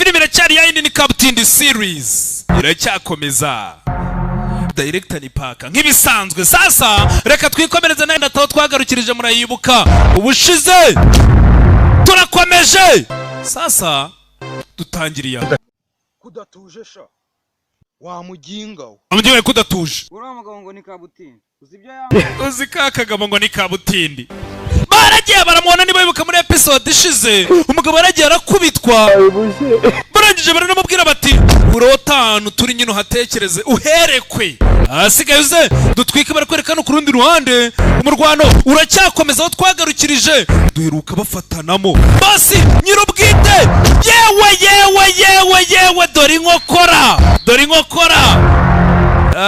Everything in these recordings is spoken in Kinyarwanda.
Filime iracyari ya yindi, ni Kabutindi series, iracyakomeza. Director ni Paka nk'ibisanzwe. Sasa reka twikomereze nayo aho twagarukirije, murayibuka ubushize. Turakomeje sasa, dutangiriye aho. Kudatuje sha, wa muginga we. Amubwiye ko udatuje. Uriya mugabo ngo ni Kabutindi, uzi ibyo yambaye? Uzi ka kagabo ngo ni Kabutindi, baragiye baramubona. Niba bibuka muri episode ishize, umugabo yaragiye arakubitwa, barangije baranamubwira bati: "Urota ahantu turi nyine uhatekereze uherekwe, ahasigaye uze dutwike." Barakwereka no ku rundi ruhande umurwano uracyakomeza. Aho twagarukirije, duheruka bafatanamo basi nyir'ubwite. Yewe yewe yewe yewe, dore inkokora, dore inkokora.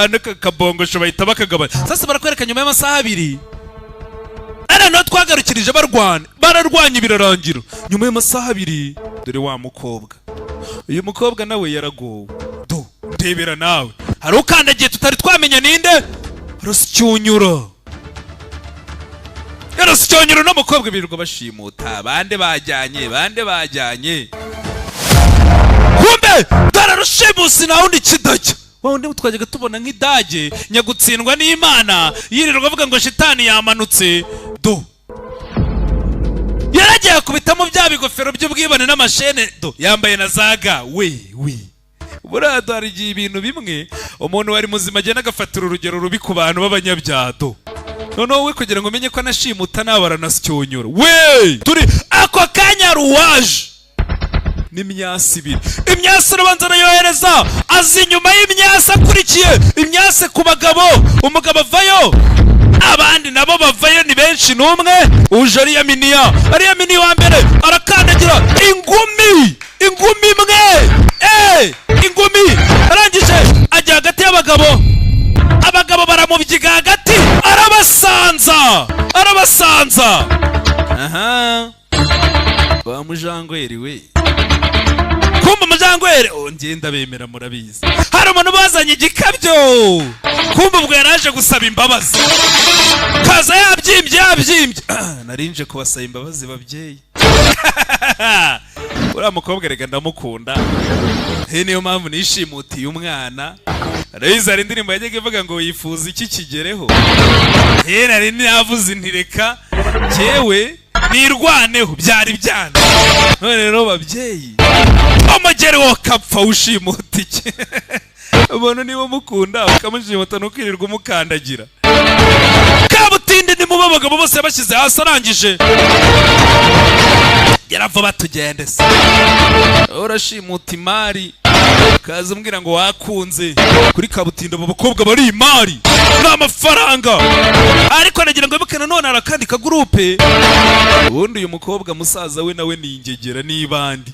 N'aka kabongosho bahita bakagabanya. Sasa barakwereka nyuma y'amasaha 2, ariya niho twagarukirije barwana, bararwanya birarangira. Nyuma y'amasaha 2, dore wa mukobwa. Uyu mukobwa nawe yaragowe, do ndebera nawe. Hari ukandagiye tutari twamenya ninde, arasicyunyura, yarasicyunyura. Uno mukobwa birirwa bashimuta bande, bajyanye bande, bajyanye. Kumbe dore rushimusi nta wundi kidajya, wa wundi twajyaga tubona nk'idage nyagutsindwa n'Imana, yirirwa avuga ngo shitani yamanutse. Do yaragiye akubitamo bya bigofero by'ubwibone n'amashene, do yambaye na zaga we we. Buriya hari igihe ibintu bimwe umuntu wari muzima agenda agafatira urugero rubi ku bantu b'abanyabyaha. Do noneho we kugira ngo umenye ko anashimuta nawe aranasyonyora we. Turi ako kanya ruwaje n'imyasi ibiri, imyasi arabanza arayohereza, aza inyuma y'imyasi, akurikiye imyasi ku bagabo. Umugabo avayo, abandi nabo bavayo, ni benshi. N'umwe uje ariyaminiya, ariyaminiya wa mbere arakandagira ingumi, ingumi imwe, ingumi. Arangije ajya hagati y'abagabo, abagabo baramubyiga hagati, arabasanza, arabasanza. Aha ba mujangweri we, kumva umujangweri, oh, ngenda bemera murabizi. Hari umuntu bazanye igikabyo, kumva ubwo yaraje gusaba imbabazi, kaza yabyimbye, yabyimbye. Narinje kubasaba imbabazi babyeyi. Uriya mukobwa reka ndamukunda, he niyo mpamvu nishimutiye umwana. Arabizi, hari indirimbo yajyaga ivuga ngo yifuza iki kigereho. He nari navuze nti reka jyewe nirwaneho, byari byana. None rero babyeyi, umugeri wo kapfa ushimuta iki? Umuntu niba umukunda ukamushimuta, ntukirirwa umukandagira. Kabutindi ni mubo abagabo bose yabashyize hasi, arangije yarava batugende se. Urashimuta imari ukaza umbwira ngo wakunze kuri Kabutindi. Abo bakobwa bari imari ni amafaranga. Ariko nagira ngo wibuke nanone hari akandi kagurupe. Ubundi uyu mukobwa musaza we nawe ni ingegera n'ibandi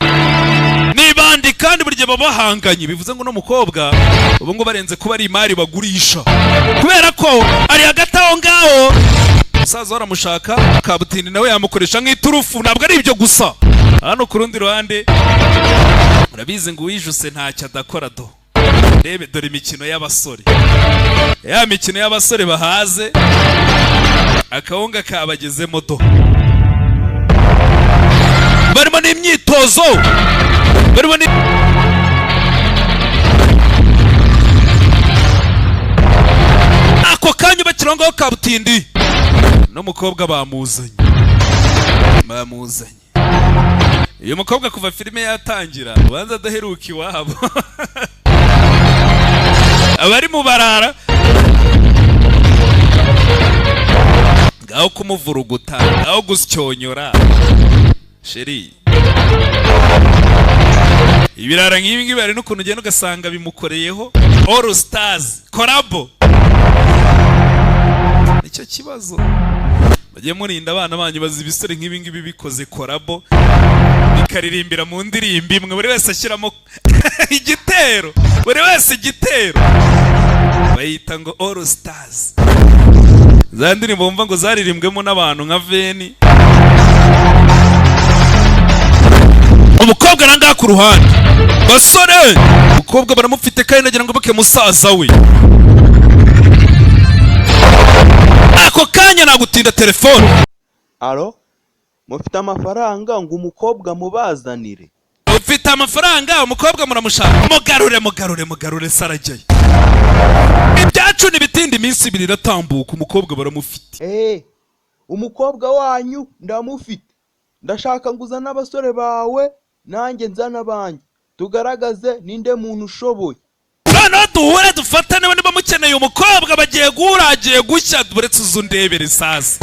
n'ibandi, kandi buri gihe baba bahanganye. Bivuze ngo uno mukobwa ubu ngubu barenze kuba ari imari bagurisha, kubera ko ari hagati aho ngaho. Umusaza we aramushaka, Kabutindi nawe yamukoresha nk'iturufu. Ntabwo ari ibyo gusa, hano ku rundi ruhande murabizi ngo uwijuse ntacyo adakora. Do rebe, dore imikino y'abasore, ya mikino y'abasore bahaze akawunga kabagezemo. Do barimo n'imyitozo, barimo ni ako kanya bakiri ngaho. Kabutindi n'umukobwa bamuzanye, bamuzanye. Uyu mukobwa kuva filime yatangira ubanza adaheruka iwabo, abari mu barara ngaho kumuvuruguta, ngaho gusyonyora chérie. Ibirara nk'ibi ngibi hari n'ukuntu ugenda ugasanga bimukoreyeho All Stars collabo. Nicyo kibazo, bajye murinda abana banyu. Bazi ibisore nk'ibi ngibi bikoze collabo, bikaririmbira mu ndirimbo imwe, buri wese ashyiramo igitero, buri wese igitero, bayita ngo All Stars. Za ndirimbo wumva ngo zaririmbwemo n'abantu nka veni. Umukobwa arangaha ku ruhande, basore, umukobwa baramufite kandi nagira ngo buke musaza we. Ako kanya nagutinda telefone. Alo, mufite amafaranga ngo umukobwa mubazanire? Ufite Mufite amafaranga, umukobwa muramushaka. Mugarure, mugarure, mugarure." Sarajyayo, ibyacu ntibitinde. Iminsi 2 iratambuka, umukobwa baramufite. Umukobwa wanyu ndamufite. Ndashaka ngo uzane abasore bawe, nanjye nzane abanjye, tugaragaze ninde muntu ushoboye. Noneho duhure, dufatane. Niba mukeneye umukobwa, bagiye guhura, hagiye gushya. Uretse uzu ndebere sasa.